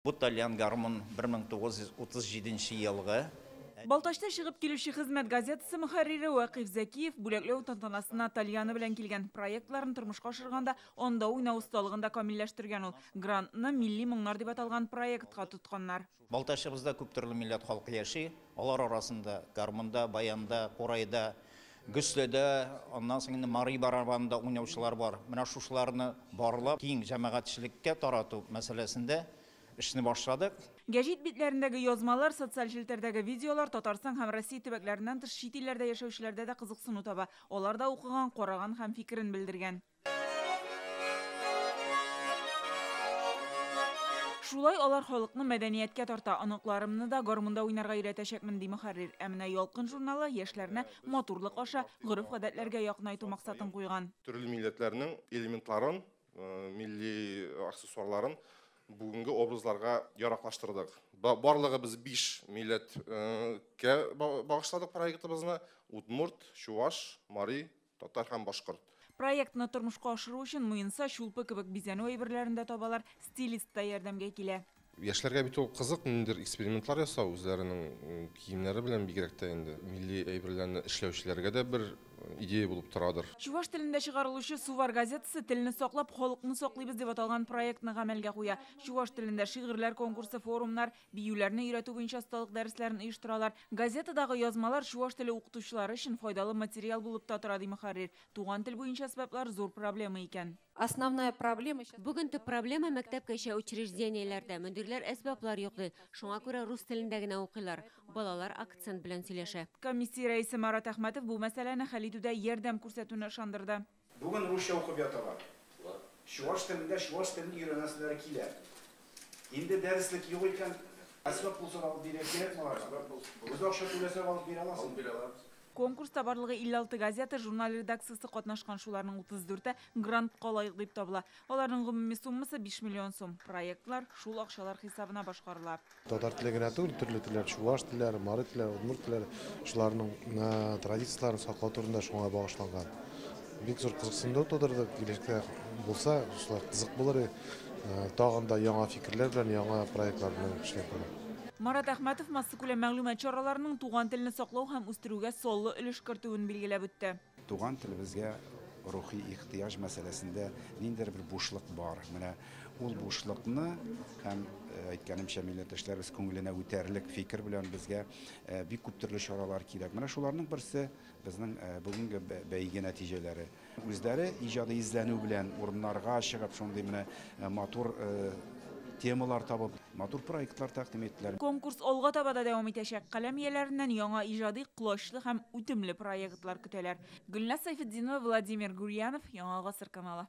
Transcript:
Бу тальян гармун 1937 елгы. Балтачта чыгып килүче Хезмәт газетасы мөхәррире Вакыйф Зәкиев бүләкләү тантанасына тальяны белән килгән. Проектларын тормышка ашырганда анда уйнау осталыгын да камилләштергән ул. Грантны Милли моңнар дип аталган проектка тотканнар. Балтачыбызда күп төрле милләт халкы яши. Алар арасында гармунда, баянда, курайда, гөсләдә, аннан соң инде мари барабанында уйнаучылар бар. Менә шушыларны барлап, киң җәмәгатьчелеккә тарату мәсьәләсендә эшне башладык. Гәҗит битләрендәге язмалар, социаль челтәрдәге видеолар Татарстан һәм Россия төбәкләреннән тыш чит илләрдә яшәүчеләрдә дә кызыксыну таба. Алар да укыган, караган һәм фикерен белдергән. Шулай алар халыкны мәдәнияткә тарта. Оныкларымны да гармунда уйнарга өйрәтәчәкмен, ди мөхәррир. Ә менә Ялкын журналы яшьләрне матурлык аша гореф-гадәтләргә якынайту максатын куйган. Төрле милләтләрнең элементларын, милли аксессуарларын бүгенге образларга яраклаштырдык. Барлыгы без 5 милләткә багышладык проектыбызны. Удмурт, чуваш, мари, татар һәм башкорт. Проектны тормышка ашыру өчен муенса, чулпы кебек бизәнү әйберләрен дә табалар, стилист та ярдәмгә килә. Яшьләргә бит ул кызык, ниндидер экспериментлар ясау, үзләренең киемнәре белән бигрәк тә инде милли әйберләрне эшләүчеләргә дә бер идея булып торадыр. Чуваш телендә чыгарылучы Сувар газетасы телне саклап, халыкны саклыйбыз дип аталган проектны гамәлгә куя. Чуваш телендә шигырьләр конкурсы, форумнар, биюләрне өйрәтү буенча осталык дәресләрен оештыралар. Газетадагы язмалар чуваш теле укытучылары өчен файдалы материал булып та тора, ди мөхәррир. Туган тел буенча әсбаплар зур проблема икән. Основная проблема щас- Бүген төп проблема мәктәпкәчә учреждениеләрдә. Мөдирләр әсбаплар юк ди. Шуңа күрә рус телендә генә укыйлар. Балалар акцент белән сөйләшә. Комиссия рәисе Марат Әхмәтов бу мәсьәләне хәл итүдә ярдәм күрсәтүне ышандырды. Бүген русча укып яталар. Чуваш телендә чуваш телен өйрәнәселәре килә. Инде дәреслек юк икән, әсбап булса да алып бирә кирәкме аларга? Үз акча түләсәк алып бирә аласың? Алып бирә алабыз. Конкурста барлыгы 56 газета, журнал редакциясе катнашкан, шуларның 34-е грантка лаек дип табыла. Аларның гомуми суммасы 5 миллион сум. Проектлар шул акчалар хисабына башкарыла. Татар теле генә түгел, төрле телләр, чуваш телләре, мари телләре, удмурт телләре, шуларның традицияләрен саклау турында шуңа багышланган. Бик зур кызыксыну тудырды, киләчәктә булса, шулай кызык булыр. Тагын да яңа фикерләр белән, яңа проектлар белән эшләп була. Марат Әхмәтов массакүләм мәгълүмат чараларының туган телне саклау һәм үстерүгә саллы өлеш кертүен билгеләп үтте. Туган телебезгә рухи ихтыяҗ мәсьәләсендә ниндидер бер бушлык бар. Менә ул бушлыкны һәм, әйткәнемчә, милләттәшләребез күңеленә үтәрлек фикер белән безгә бик күп төрле чаралар кирәк. Менә шуларның берсе безнең бүгенге бәйге нәтиҗәләре. Үзләре иҗади эзләнү белән урыннарга чыгып, шундый менә матур темалар табып, матур проектлар тәкъдим иттеләр. Конкурс алга таба да дәвам итәчәк. Каләм ияләреннән яңа иҗади, колачлы һәм үтемле проектлар көтәләр. Гөлназ Сәйфетдинова, Владимир Гурьянов, Яңа Гасыр каналы.